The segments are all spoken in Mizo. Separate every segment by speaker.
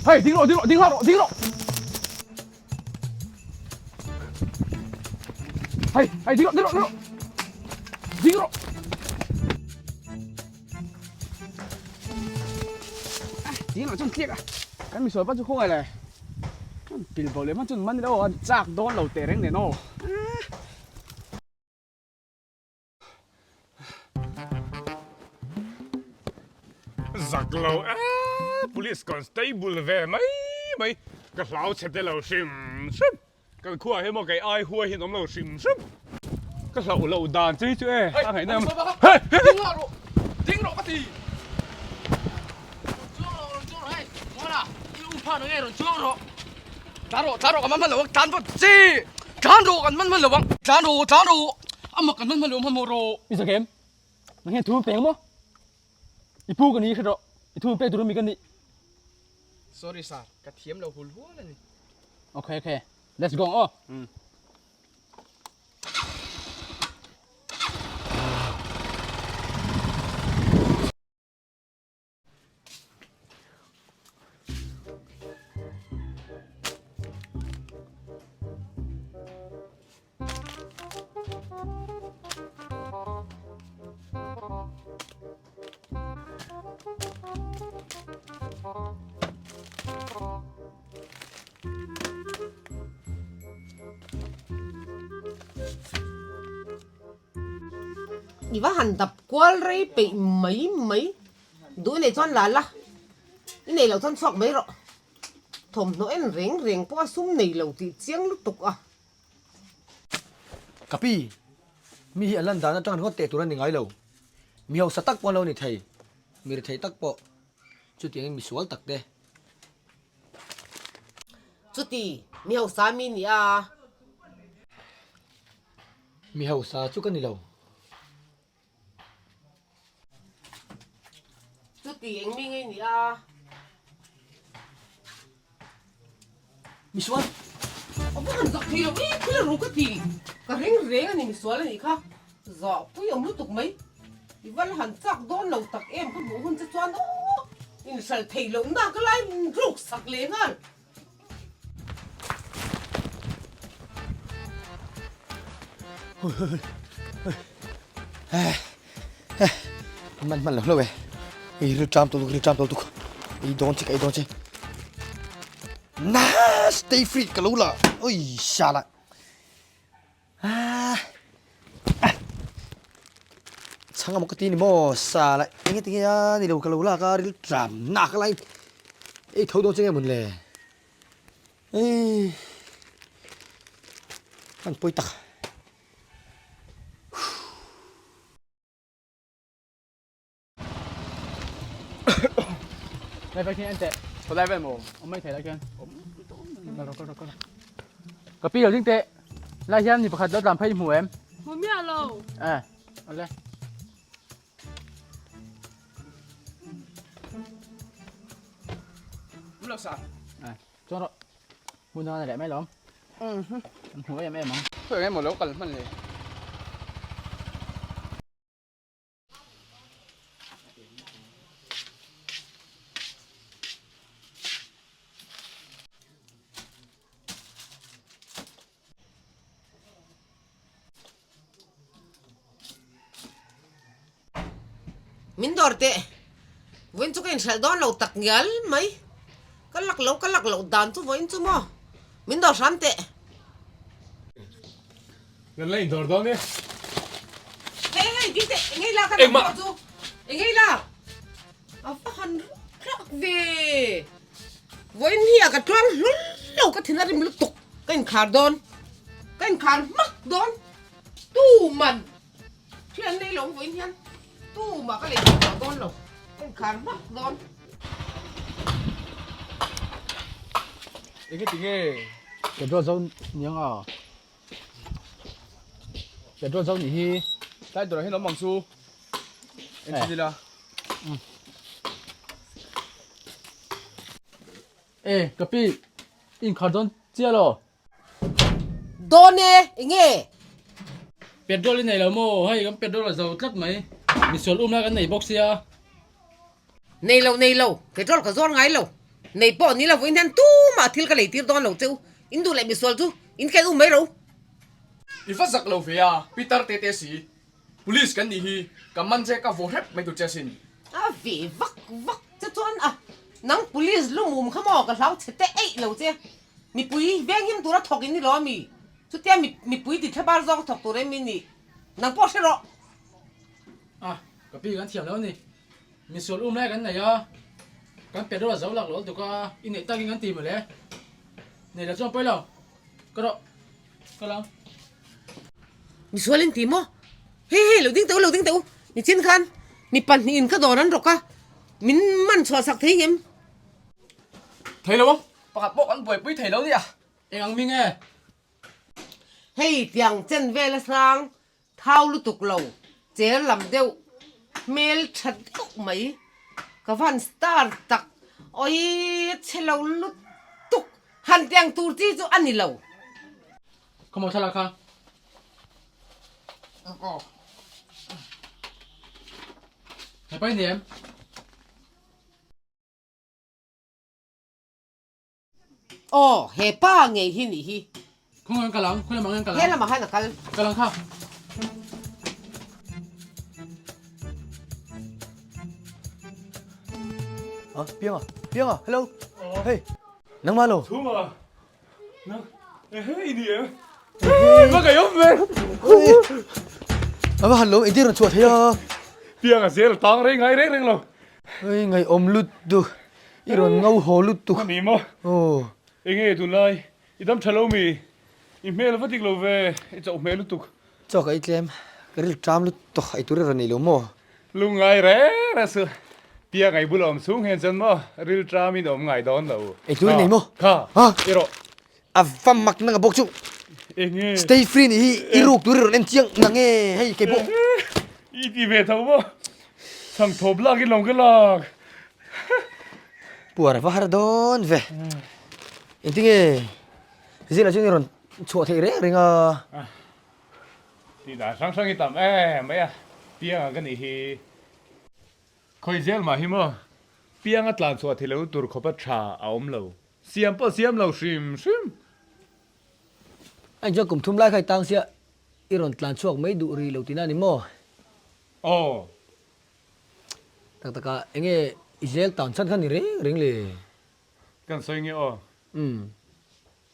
Speaker 1: Hei ding rawh ding rawh ding rawh ding rawh. Hei hei ding rawh ding rawh ding rawh. Ding rawh. Ding rawh chuan tliak a. Kan misual pa chu khawngaih le. Kan pil bo leh hman chuan man ila aw an chak dawn lo teh reng nen aw.
Speaker 2: Zak lo e, police constable ve mai mai ka hlau chhe te lo hrim hrim, kan khuaah hian maw kei ai huai hian awm lo hrim hrim, ka hlauh loh dan che hi chu e a ngaih na em he he
Speaker 1: Ding rawh ding rawh ka ti rawn chuang rawh rawn chuang rawh hei Muana i u phan ang e rawn chuang rawh tlan rawh tlan rawh ka man hman lo ang tlan vat chi tlan rawh kan man hman lo ang tlan rawh tlan rawh Amah kan hman hman lo hmanhmawh rawh. I zak em? Nang hian thu min peng maw? I pu ka ni hre rawh. I thu min pek tur ami ka nih. Sorry sir, ka thiam lo hul hual a ni. Okay okay, let's go aw.
Speaker 3: I va han dap kual rei peih mai mai. Duh i nei chuan la la, i nei loh chuan chhuak mai rawh. Thawmhnaw en reng reng pawh a sum nei lo tih chiang lutuk a.
Speaker 4: Ka pi, mi hi an lan dan atang ringawt teh tur a ni ngai lo. Mi hausa tak pawh an lo ni thei, mi rethei tak pawh. Chutiangin mi sual tak te.
Speaker 3: Chuti, mi hausa mi ni a.
Speaker 4: Mi hausa chu ka ni lo.
Speaker 3: Chuti eng mi ngei ni a?
Speaker 4: Misual!
Speaker 3: A va han zak thei lo e, thil a ru ka ti. Ka reng reng a ni misual a nih kha. Zahpui awm lutuk mai. I va la han chak dawn lo tak em ka hmuh hun che chuan aw inhral thei loh nak lai ruk sak leh nghal.
Speaker 4: Man man lo lo e. Ei ril tram tul ril tram tul tuk. Ei dawn che ka ei dawn che. Na stay free ka lo la. Oi shala. Ah. Chhang amaw ka ti ni maw sa la enge tinge a ni lo ka lo lak a ril tram nak lai ei tho dawn che nge mawn le ei an pawi tak.
Speaker 1: Lai vai khian en teh khaw lai vel maw awm mai thei lai khian kal rawh kal rawh kal rawh ka pi lo ding teh lai hian mi pakhat lo tlan phei i hmu em
Speaker 5: hmu miah lo
Speaker 1: eh awle lo sa eh chuan rawh hmun dang a ni leh mai lawm an hmu em em ang khawi emaw lo kal hman le.
Speaker 3: Min dawr teh, vawiin chu ka inhralh dawn lo tak ngial mai, ka lak lo ka lak loh dan chu vawiin chu maw, min dawr hram teh.
Speaker 2: Kan la indawr dawn e.
Speaker 3: Hei hei ding teh engei la ka lam pawh chu engei la a va han rak ve vawiin hi a ka tluang hlul lo ka thin a rim lutuk ka inkhar dawn ka inkhar hmak dawn tu man thian nei lo vawiin hian tu mah ka lei tawh dawn lo ka inkhar hmak dawn.
Speaker 1: Enge tinge petrol zo niang a. Petrol zo nih hi.
Speaker 6: Tlai dawrah hian awm ang chu. En chin ila.
Speaker 1: E ka pi inkhar dawn chiah lo.
Speaker 3: Dawn e, enge?
Speaker 1: Petrol i nei lo maw? Hei kan petrol a zo tlat mai. Misual um lai kan nei bawk sia.
Speaker 3: Nei lo nei lo, petrol ka zuar ngai lo. Nei pawh ni lo vawiin hian tumah thil ka lei tir dawn lo che u. In duh leh misual chu in ken um mai ro.
Speaker 1: I va zak lo ve a, Peter tete si. Police kan nih hi, ka man che ka vaw hrep mai tur che asin.
Speaker 3: A ve vak vak che chuan a, nang police lumum kha maw ka hlau chhe teh eih lo che. Mipui venghim tura thawk in ni lo ami? Chutia mipui ti thlabar zawng thawk tur em i nih? Nang pawh hre rawh.
Speaker 1: A, ka pi kan thiam lo a ni. Misual um lai kan nei a, kan petrol a zo lak lo tuk a, i neih takin kan ti mawle. Nei lo chuan pawi lo. Ka rawh. Ka lang.
Speaker 3: Misual in ti maw? Hei hei lo ding teh u lo ding teh u. Nichin khan mi pahnihin ka dawr an rawk a, min man chhuah sak thei ngem?
Speaker 1: Thei lo ang, pakhat pawh kan buaipui thei lo nia. Eng ang mi nge?
Speaker 3: Hei tiang chen vel a sang Thau lutuk lo, cher lam deuh, hmel tha deuh mai, ka van star tak, awii chhe lo lutuk, han tiang tur chi chu a ni lo.
Speaker 1: Khawmaw thlalak kha. Hepa i ni em?
Speaker 3: Aw, he pa ngei hi nih hi.
Speaker 1: Khawngaih an kal ang, khawi lamah nge an kal ang?
Speaker 3: He lamah khan a kal.
Speaker 1: Kal ang kha.
Speaker 4: A, Pianga, Pianga, hello. Hey, nangmah lo.
Speaker 2: Chhuma, nang, ehe i ni em? Hei, va ka awm ve.
Speaker 4: A va han lo, engtin rawn chhuah thei a?
Speaker 2: Pianga zel tang reng ngai reng reng lo.
Speaker 4: Hei, ngaihawm lut du. I rawn ngau haw lutuk.
Speaker 2: A ni maw?
Speaker 4: Aw.
Speaker 2: Enge tunlai i dam tha lo mi? I hmel va dik lo ve, i chauh hmel lutuk.
Speaker 4: Chaw ka ei tlem, ka ril ṭam lutuk, ei tur i rawn nei lo maw?
Speaker 2: Lungngai reng reng su, Piang ei bula awm chhung hian chuan maw ril ṭam in awm ngai dawn lo.
Speaker 4: Ei tur i nei maw?
Speaker 2: Kha, i rawh.
Speaker 4: A va mak nanga bawk chu.
Speaker 2: Enge?
Speaker 4: Stay free nih hi i ruk tur i rawn en chiang nang e, hei kei pawh.
Speaker 2: I ti ve tho maw? Chhang thawp lak in lawm ka lak.
Speaker 4: Puar a va har dawn ve. Engtinge zirah chuan i rawn chhuah theih reng reng a.
Speaker 2: Tih dan hrang hrang i tam em mai a, pianga ka nih hi. Khawi zel mah hi maw? Pianga tlan chhuah theih lo tur khawpa tha a awm lo. Siam pawh siam lo hrim hrim.
Speaker 4: A inchuan kum thum lai kha i tang sia i rawn tlan chhuak mai duh rih lo tihna a ni maw?
Speaker 2: Aw.
Speaker 4: Tak tak a, enge i zel tan chhan kha ni reng reng le?
Speaker 2: Kan sawi nge aw.
Speaker 4: Umm.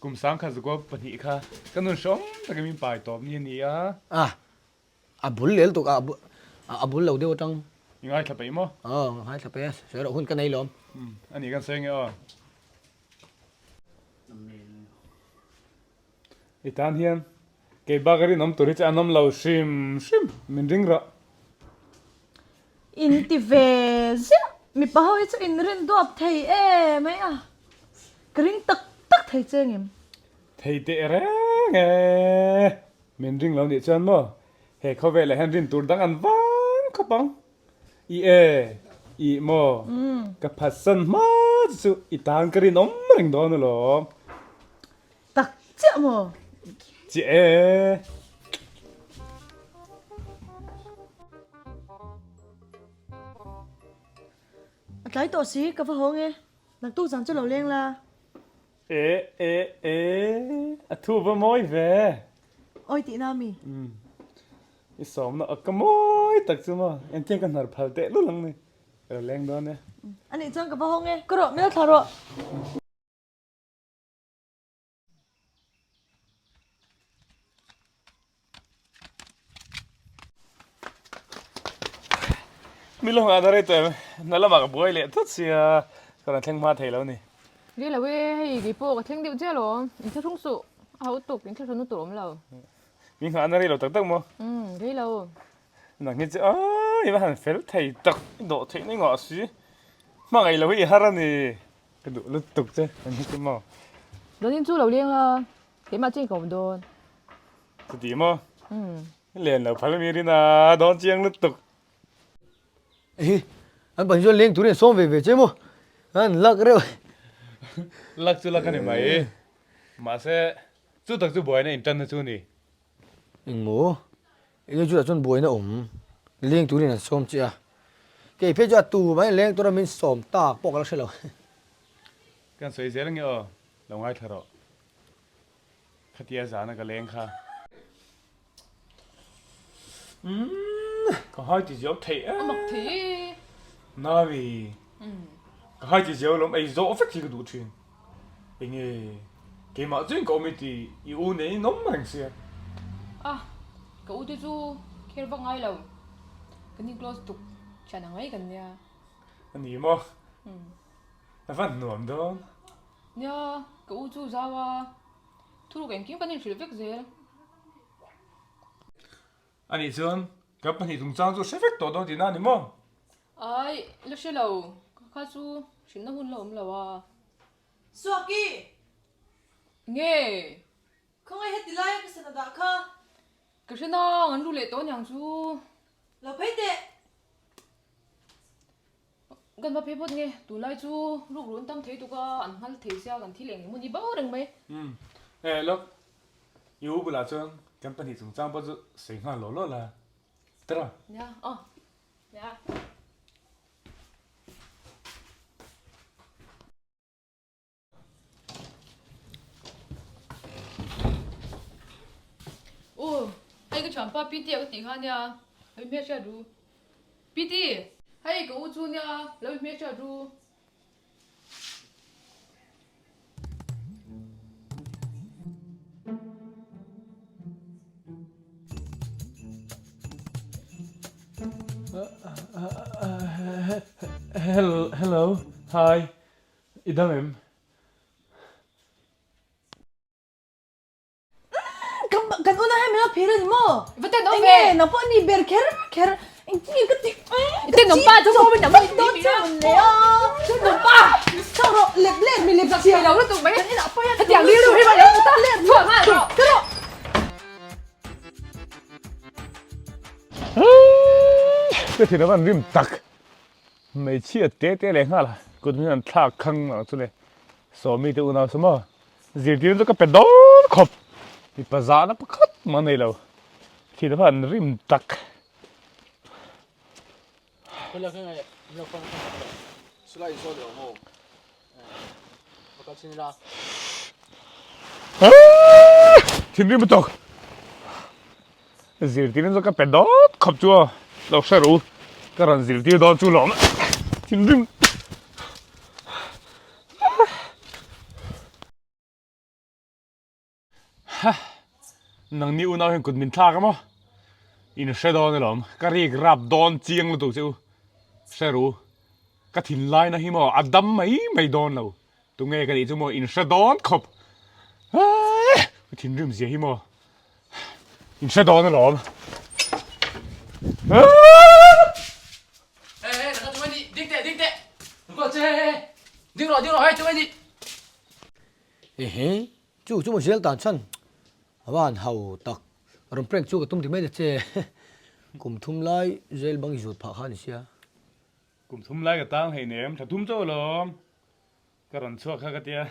Speaker 2: Kum sangkhat zakua pahnih kha ka nun hrawm takin min pai tawp ni a ni a.
Speaker 4: A. A bul lel tuk a, a bul lo deuh atang.
Speaker 2: I ngaithla peih maw?
Speaker 4: Aw, ka ngaithla peih a, sawi rawh hun ka nei lawm.
Speaker 2: Umm, a nih kan sawi nge aw. I tan hian kei bak a rinawm tur hi chu an awm lo hrim hrim, min ring rawh.
Speaker 5: In ti ve ziah, mipa ho hi chu in rin duap thei em mai a, ka ring tak tak thei che ngem.
Speaker 2: Thei teh reng e. Min ring lo nih chuan maw he khawvelah hian rin tur dang an vang khawp ang. I e, ih maw, ka phatsan hma chu chu i tan ka rinawm reng dawn alawm.
Speaker 5: Tak chiah maw?
Speaker 2: Chiah e.
Speaker 5: A tlai tawh si, ka va hawng e. Naktuk zan chu lo leng la.
Speaker 2: E e e, a thu va mawi ve.
Speaker 5: Awi tihna ami?
Speaker 2: Umm, i sawmna a ka mawi tak chu maw, engtin ka hnar phal teh lul ang ni, ka lo leng dawn e.
Speaker 5: A nih chuan ka va hawng e, ka rawh, min lo thlah rawh.
Speaker 2: Mi lo nghah na rei tawh em? Hna lamah ka buai leh thut sia, ka rawn thleng hma thei lo ni.
Speaker 7: Rei lo e, hei kei pawh ka thleng deuh chiah alawm, in thlahrung suh, a ho tuk, in thlahrun na tur awm lo.
Speaker 2: Mi nghah na rei lo tak tak maw?
Speaker 7: Umm, rei lo.
Speaker 2: Nang hi chu aii i va han fel thei tak, i dawh theih na i ngah si, hmangaih lo hi i har a ni, ka duh lutuk che, nang hi chu maw?
Speaker 7: Zanin chu lo leng la, Keimah chian ka awm dawn.
Speaker 2: Chuti maw? Len lo phal mi rin a, dawn chiang lutuk.
Speaker 4: Ehi, an pahnih chuan leng turin an sawm ve ve che maw? An lak reuh.
Speaker 2: Lak chu lak a ni mai. Mahse, chu tak chu buaina intanna chu a ni.
Speaker 4: Engmaw? Enge chutah chuan buaina awm? Leng turin an sawm che a. Kei phei chu a tu mai leng tura min sawm tak pawh ka la hre lo.
Speaker 2: Kan sawi zel ange aw, lo ngaithla rawh. Khatia zana ka leng kha. Umm, ka hai ti ziau thei e.
Speaker 7: A mak thei e.
Speaker 2: Nami, ka hai ti ziau lawm ei zawh vek hi ka duh thin. Enge, keimah chuan ka awm i ti, i u nen in awm reng sia.
Speaker 7: A, ka u te chu kher vak ngai lo. Kan in close tuk thian ang mai kan nia.
Speaker 2: A ni maw? A van nuam dawn.
Speaker 7: Nia, ka u chu zau a, thuruk engkim kan inhrilh vek zel.
Speaker 2: Anih chuan kan pahnih chungchang chu hre vek tawh dawn tihna a ni maw?
Speaker 7: Ai, la hre lo, kha chu hrilhna hun la awm lo a.
Speaker 5: Suaki!
Speaker 7: Nge?
Speaker 5: Khawngaih heti laia ka sana dah kha.
Speaker 7: Ka hre nang, an ru leh tawh aniang chu.
Speaker 5: Lo phei teh!
Speaker 7: Kan va phei phawt nge, tunlai chu ruk run tam thei tuk a, an nghal thei sia kan thil eng emaw ni bo reng mai.
Speaker 2: Umm, eh lawk, i u bulah chuan kan pahnih chungchang pawh chu sawi nghal law law la, tara.
Speaker 7: Nia, aw, nia. Aw, hei ka thianpa PT a ka tih kha nia, lo i hmelhriat ru. PT, hei ka u chu nia, lo i hmelhriat ru.
Speaker 2: Hello, hi. I dam em?
Speaker 5: Kan unau hian min lo phir a ni maw?
Speaker 7: Va ten awm ve!
Speaker 5: Enge nang pawh ni ber kher kher engtin nge ka ti
Speaker 7: I ten awm pa chu pawh min awm
Speaker 5: dawn che mun le a!
Speaker 7: Ten awm pa!
Speaker 5: Chau rawh lep let mi lep
Speaker 7: chiah lo lutuk mai
Speaker 5: kan inah pawh hian
Speaker 7: hetiang rilru hi va lo ta
Speaker 5: let
Speaker 7: chhuah nghal rawh!
Speaker 5: Ka rawh!
Speaker 2: Ka thin a van rim tak! Hmeichhia te te leh nghal a, kut hming an thlak khang ang chu le, Sawmi te unau saw maw, zirtirna chu ka pe dawn khawp, mipa zahna pakhat mah nei lo, thil kha an rim tak. Thinrim lutuk. Zirtir chu ka pe dawt khawp chu aw, lo hre ru, ka rawn zirtir dawn chu lawm thinrim. Ha, nangni unau hian kut min thlak a maw? In hre dawn alawm, ka rik rap dawn chiang lutuk che u, hre ru, ka thinlaina hi maw a dam mai mai dawn lo. Tunge ka nih chu maw in hre dawn khawp ka thinrim zia hi maw in hre dawn alawm.
Speaker 4: Ehe chu chu maw zel tan chhan a van hau tak rawn prank chu ka tum ti mai ta che kum thum lai jail bang i zut phah kha a ni sia.
Speaker 2: Kum thum lai ka tang hleinem tha thum chauh alawm. Ka rawn chhuak kha ka tia,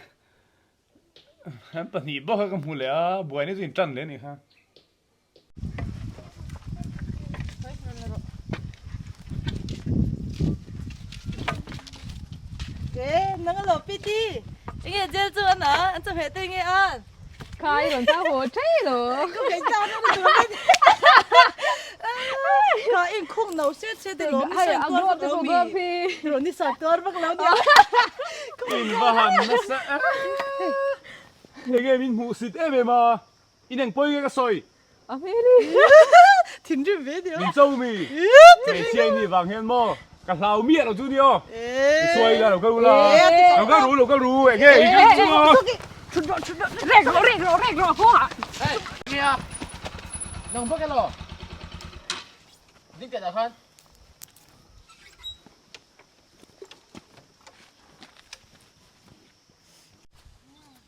Speaker 2: an pahnih bawk kha ka hmu leh a, buaina chu in tan leh a nih kha.
Speaker 5: Ke nang alo piti enge jail chu an a an chawhmeh te nge an.
Speaker 7: Kha i rawn chau haw thei lo.
Speaker 5: Ka hmei chau na lutuk lo mai. Kha in khung no set set te lawm ni san tuar vak lo mi. Rawn ni san tuar vak lo nia.
Speaker 2: In va han nasa em. Enge min hmuh sit em em a. In eng pawi nge ka sawi.
Speaker 7: A hmel i.
Speaker 5: Thinrim ve nia.
Speaker 2: Min cho mi. Hmeichhia i nih vang hian maw ka hlau miah lo chu nia. I suai ila lo kal ula. Lo kal ru lo kal ru enge i kal chu a.
Speaker 7: Thut rawh thut rawh rek rawh rek rawh rek rawh a kawngah.
Speaker 1: Hey nia nang bawk elaw ding teh dah khan.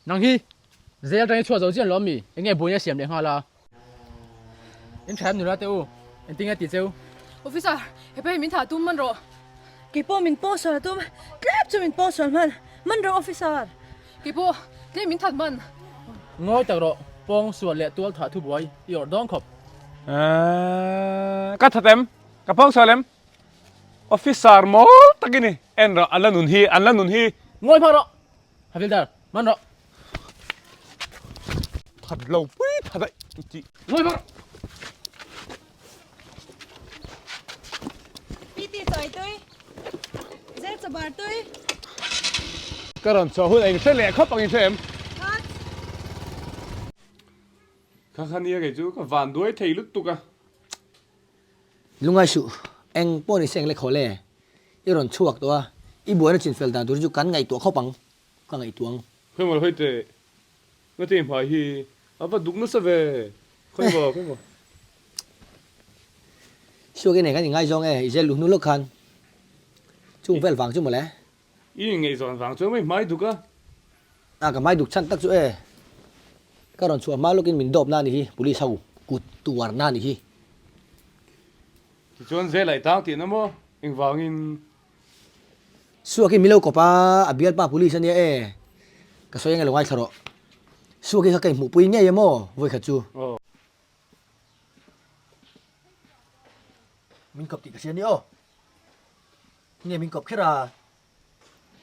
Speaker 1: Nang hi zel atangin chhuah zo chian lawm mi? Enge buaina siam leh nghal a? In tha em nula te u? Engtin nge ti cheu?
Speaker 7: Officer, hepa hi min thah tum man rawh.
Speaker 5: Keipawh min pawh sual a tum, tlep chu min pawh sual hman man rawh officer.
Speaker 7: Keipawh tlem min that hman.
Speaker 1: Ngawi tak rawh, pawng sual leh tual thah thubuai i awrh dawn khawp.
Speaker 2: Ka that em? Ka pawng sual em? Officer mawl tak i ni. En rawh, an la nun hi, an la nun hi.
Speaker 1: Ngawi hmang rawh. Havildar, man rawh.
Speaker 2: That lo pui that aih tih.
Speaker 1: Ngawi rawh.
Speaker 5: Piti chawi tui, zel chabar tui.
Speaker 2: Ka rawn chhuah hun a inhre leh khawp ang inhre em?
Speaker 5: Cut.
Speaker 2: Kha kha nia kei chu ka van duai thei lutuk a.
Speaker 4: Lungai suh, eng pawh ni se eng le khaw le, i rawn chhuak tawh a, i buaina chin fel dan tur chu kan ngaihtuah khawp ang, ka ngaihtuah ang.
Speaker 2: Khawimaw hawi teh, nga te hmai hi a va duk nasa ve, khawimaw khawimaw.
Speaker 4: Suak i nei kan ingaizawng e, i zel luh hnu lawk khan chung vel vang chu mawle.
Speaker 2: I inngaihzawn vang chuan mai hmai duk a.
Speaker 4: A ka hmai duk chhan tak chu e. Ka rawn chhuah hma lawkin min dawp na ni hi, police ho kut tuar na ni hi.
Speaker 2: Tichuan zel aih tang tihna maw? Engvangin?
Speaker 4: Suak hi milo kawp a, a bialpa police a nia e. Ka sawi ange lo ngaithla rawh. Suak hi kha ka inhmuhpui ngei em aw vawikhat chu. Min kawp tih ka hria ni aw. Nge min kawp kher a,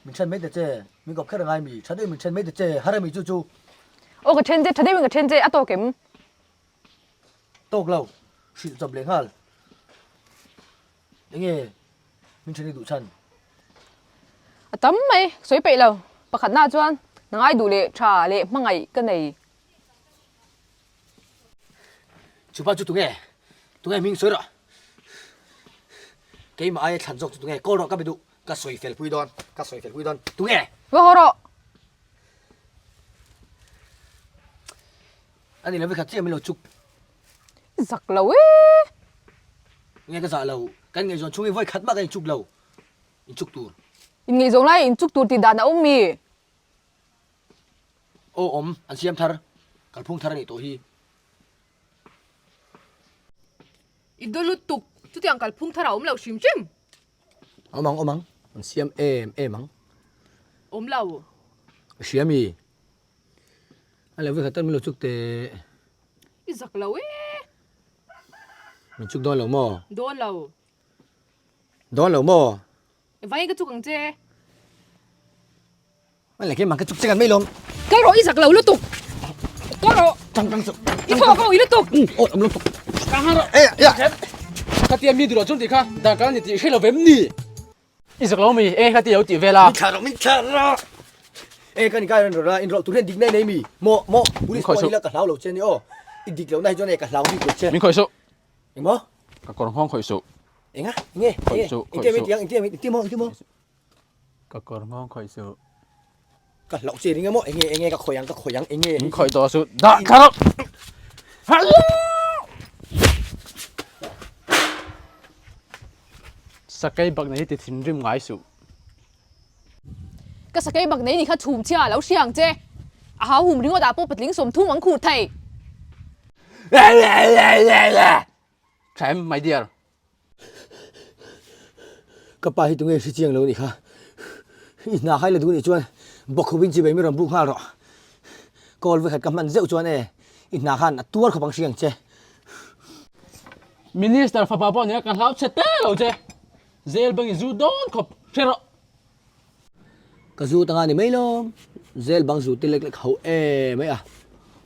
Speaker 4: min then mai ta che, min kawp kher a ngai mi, tha deuhin min then mai ta che, har a mi chu chu.
Speaker 7: Aw ka then che, tha deuhin ka then che, a tawk em?
Speaker 4: Tawk lo, hrilh chawp leh nghal. Enge min then i duh chhan?
Speaker 7: A tam mai, sawi peih lo. Pakhatna chuan na ngai duh leh tha leh hmangaih ka nei.
Speaker 4: Chupa chu tunge? Tunge hming sawi rawh. Keimah aia thlan zawk chu tunge? Call rawh ka be duh. Ka sawi fel pui dawn. Ka sawi fel pui dawn. Tunge?
Speaker 7: Va haw rawh.
Speaker 4: Ani lo vekhat chiah min lo chuk.
Speaker 7: Zak lo e.
Speaker 4: Nge ka zah lo. Kan ngaihzawn chhung hi vawi khat mah kan inchuk lo. Inchuk tur.
Speaker 7: Inngaihzawn lai inchuk tur tih dan a awm mi?
Speaker 4: Aw awm, an siam thar, kalphung thar a nih tawh hi.
Speaker 7: I daw lutuk, chutiang kalphung thar a awm lo hrim hrim.
Speaker 4: Awm ang, awm ang, an siam em em ang.
Speaker 7: Awm lo.
Speaker 4: A hria mi? A leh vekhat tal min lo chuk teh.
Speaker 7: I zak lo e.
Speaker 4: Min chuk dawn lo maw?
Speaker 7: Dawn lo.
Speaker 4: Dawn lo maw?
Speaker 7: Vai ka chuk ang che.
Speaker 4: Mai leh keimah ka chuk che kan mai lawm.
Speaker 7: Kal rawh i zak lo lutuk. Kal rawh.
Speaker 4: Tang tang chuk.
Speaker 7: I thawk ho i lutuk.
Speaker 4: Aw am lutuk.
Speaker 1: Ka ha rawh.
Speaker 4: E ya.
Speaker 1: Ka tia mi duh chuan ti kha dan kal ani tih hre lo vem ni. I zak lo mi e ka ti lo tih vel a.
Speaker 4: Min thlah rawh min thlah rawh. E kan inkai ran rawh a in rawlh tur hian dik nei nei mi. Maw maw police pawh ni la ka hlau lo che ni aw. I dik lo na hi chuan e ka hlau bik lo che.
Speaker 1: Min khawih suh.
Speaker 4: Engmaw?
Speaker 1: Ka kawr nghawng khawih suh.
Speaker 4: Enga? Enge?
Speaker 1: Khawih suh, khawih suh.
Speaker 4: Engtia mi tiang, engtia maw, engtia maw?
Speaker 1: Ka kawr nghawng khawih suh.
Speaker 4: Ka hlauh che ring emaw? Enge, enge ka khawih ang, ka khawih ang, enge?
Speaker 1: Min khawih tawh suh. Dah thla rawh. Sakei bak nei hi ti thinrim ngai suh.
Speaker 7: Ka sakei bak nei ni kha chhum chhia a lo hria ang che. A hau hum ringawt ah pawh patling 30 ang khur thei.
Speaker 1: Tha em my dear.
Speaker 4: Ka pa hi tunge hre chiang lo nih kha. I hna khai la duh nih chuan bawk khawp in chibai mi rawn buk nghal rawh. Call vekhat ka hman zeuh chuan e i hna khan a tuar khawp ang hria ang che.
Speaker 1: Minister fapa pawh nia ka hlau chhe te lo che. Zel bang i zu dawn khawp hre rawh.
Speaker 4: Ka zu tanga ni mai lo, zel bang zu te lek lek ho e mai a,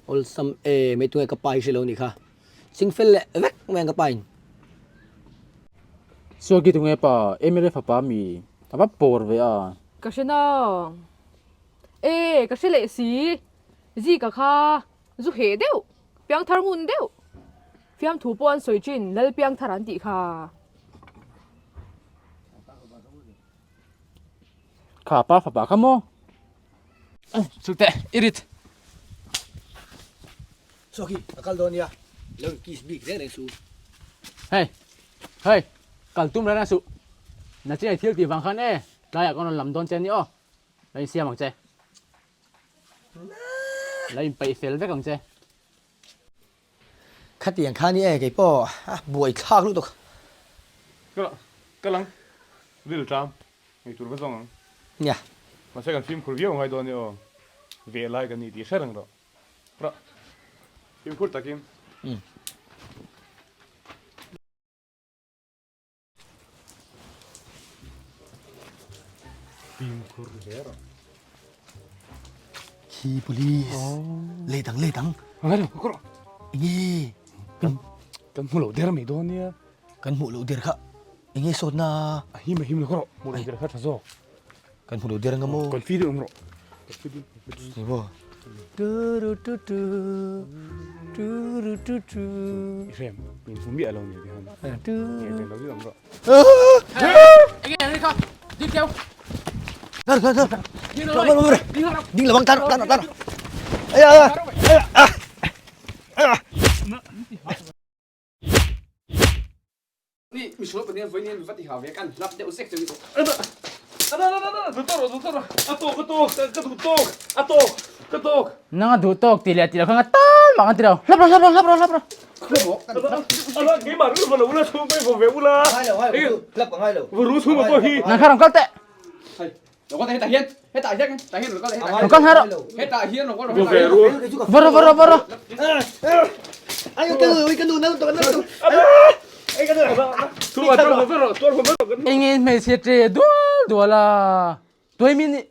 Speaker 4: awlsam e mai tunge ka pa hi hre lo nih kha, ching fel leh vek mai ang ka pa in.
Speaker 1: Suaki tunge pa MLA fapa mi a va pawr ve a.
Speaker 7: Ka hre na e ka hre leh si Zika kha zu heh deuh piangthar ngun deuh Fiamthu pawh an sawi thin, Lal Piangthar an tih kha.
Speaker 1: Kha pa fapa kha maw? Chuk teh, i rit.
Speaker 4: Saw khi, a kal dawn nia, lo in kiss bik reng reng su.
Speaker 1: Hei, hei, kal tum reng reng suh. Nachin ei thil tih vang khan e, tlaiah kan rawn lam dawn che ni aw. Lo insiam ang che. Lo inpeih fel vek ang che.
Speaker 4: Khatiang kha ni e kei pawh a buai thlak lutuk.
Speaker 2: Ka ka lang ril tlam ngei tur va zawng ang.
Speaker 4: Nia.
Speaker 2: Mahse kan fimkhur viau ngai dawn e aw. Ve lai kan ni tih hre reng rawh. Rawh. Fimkhur takin.
Speaker 4: Umm.
Speaker 2: Fimkhur hle rawh.
Speaker 4: Hi police. Lei dang lei dang.
Speaker 2: Ngai lo ka rawh.
Speaker 4: Enge.
Speaker 2: Kan hmu lo der mai dawn nia.
Speaker 4: Kan hmuh loh der kha enge sawtna.
Speaker 2: A him a him lo ka rawh. Hmuh loh der kha tha zawk.
Speaker 4: Kan hmu lo der anga maw.
Speaker 2: Confi deuh ang rawh.
Speaker 4: Ni maw. Tu tu tu tu tu tu.
Speaker 2: I hrem min hmu miah lo ni ti han.
Speaker 4: Tu.
Speaker 2: Nge ven lo deuh ang rawh.
Speaker 1: Enge enge kha. Ding teu.
Speaker 4: Tar tar tar. Ding lo bang tar tar tar. Ai ai ai.
Speaker 1: Ni misual panian vawiin hian mi va ti ha ve kan hlap deuh zek chu.
Speaker 8: Nang a duh tawk tih leh tih loh kha nga tal mah kan ti lo. Hlap rawh hlap rawh hlap rawh hlap rawh. Nang kha rawn kal teh. Rawn kal hna rawh. Va rawh va rawh va rawh. Eng nge hmeichhe ṭe dual dual a tuai mi nih.